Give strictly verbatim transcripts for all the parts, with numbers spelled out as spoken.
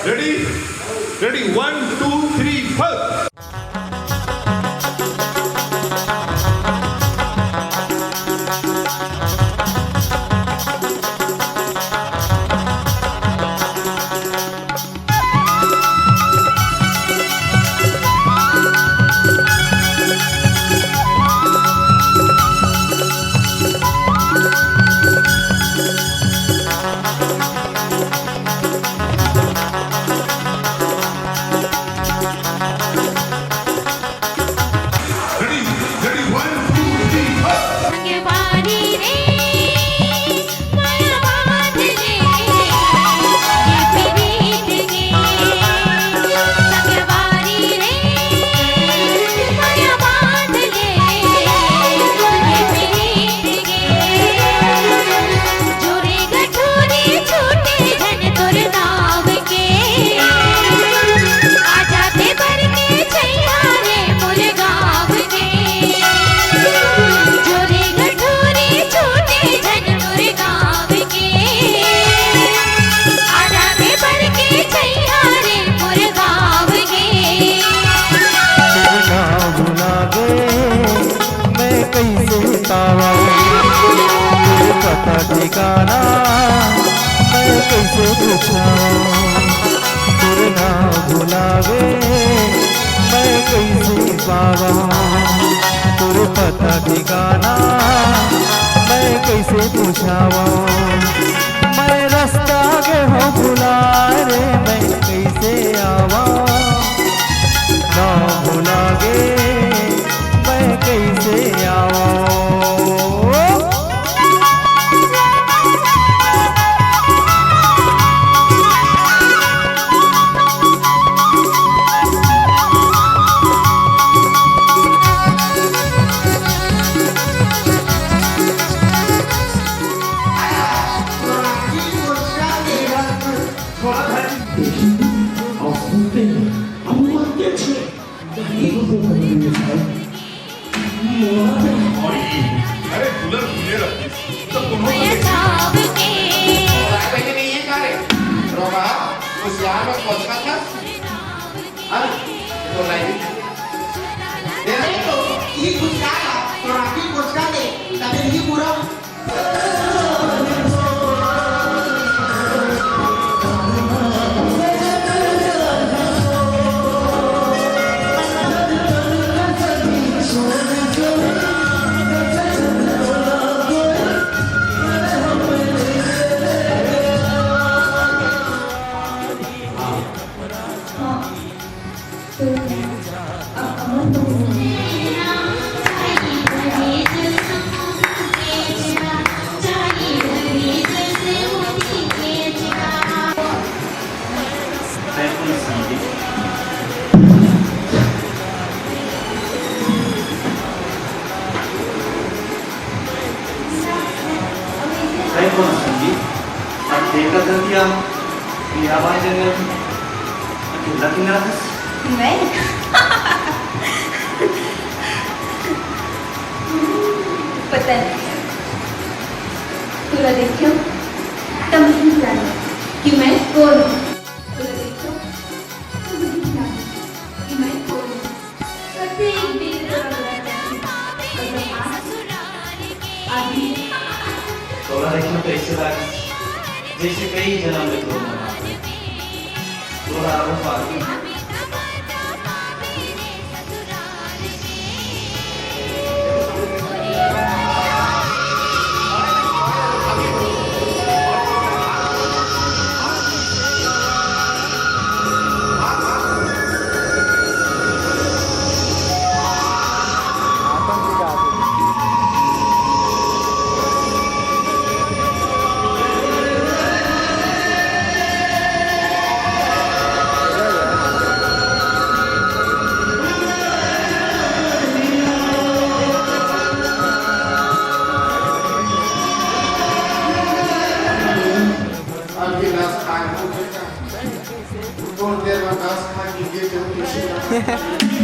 Ready? Ready? One, two, three, four. Ready, ready, one, two, three, four. संगवारी रे, माया बांध ले, ये प्रीत के। संगवारी रे, माया बांध ले, ये प्रीत के। जोरे गठोरे छूटे झन तोर नाव के। आ जाते भर के छैया रे मोर गाँव के। जोरे गठोरे छूटे झन मोर गाँव के। आ जाते भर के छैया रे मोर गाँव के। तोर नाव भुला गे, मैं कइसे पावंव? तोर पता ठिकाना मैं कइसे पूछंव? तोर नाव भुला गे, मैं कइसे पावंव? तोर पता ठिकाना मैं कइसे पूछंव? मैं रस्ता गे हंव भुलाय रे, मैं कइसे आवंव? नाव भुला गे, मैं कइसे आवंव? अरे, कूलर खुले रखिस, तो कोनो को देखिस। तोर आय बहिनी नइ हे का रे? रोमा, कुसियार में कोचका था? हाँ? तो लाई। दे ना। नहीं तो, ये कुछ का था? तो राखी कुछ का दे, तभी नहीं पूरा। तैं कोन संगी? अब देखत हन कि हम बिहाव बांध लेने हन। अकेल्ला किंगा रखस? मैं? पता नहीं। तोला देखियो, त मैं जानो कि मैं कोन हूँ। तोला देखियो, त मैं जानो कि मैं कोन हूँ। कतेक बेर तोला बुलाए जाथे, अगर आज, अभी। तोला देखना तो ऐसे लागे, जैसे कई जन्म में तोर मन आगे। तोला आगू पाती। अभी रस खाए हो बेटा, थोड़ी देर में रस खा के गिर जाओ पीछे।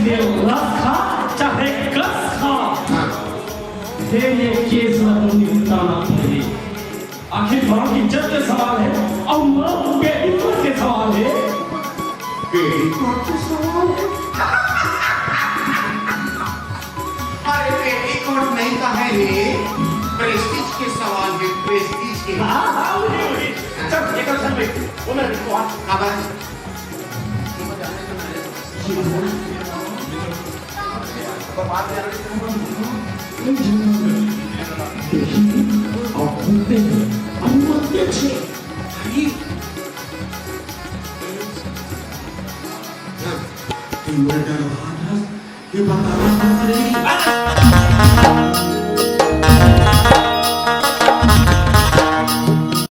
ये रस खा चाहे कस खा, हाँ। तेरे केस ला तो निपटाना पड़ही। आखिर माँ की इज्जत के सवाल हे अउ माँ के इज्जत के सवाल हे। अरे, पेटीकोट नहीं कहे रे, प्रेस्टीज के सवाल हे, प्रेस्टीज के। हाँ, हाँ, वही, वही। चल, एकर संग में, वो मैं देखो, हाँ। काबर? देखिए, आप घूमते हैं, अनुमति अच्छे। अरे, हाँ। तू डर रहा था, ये बता रहा था, अरे,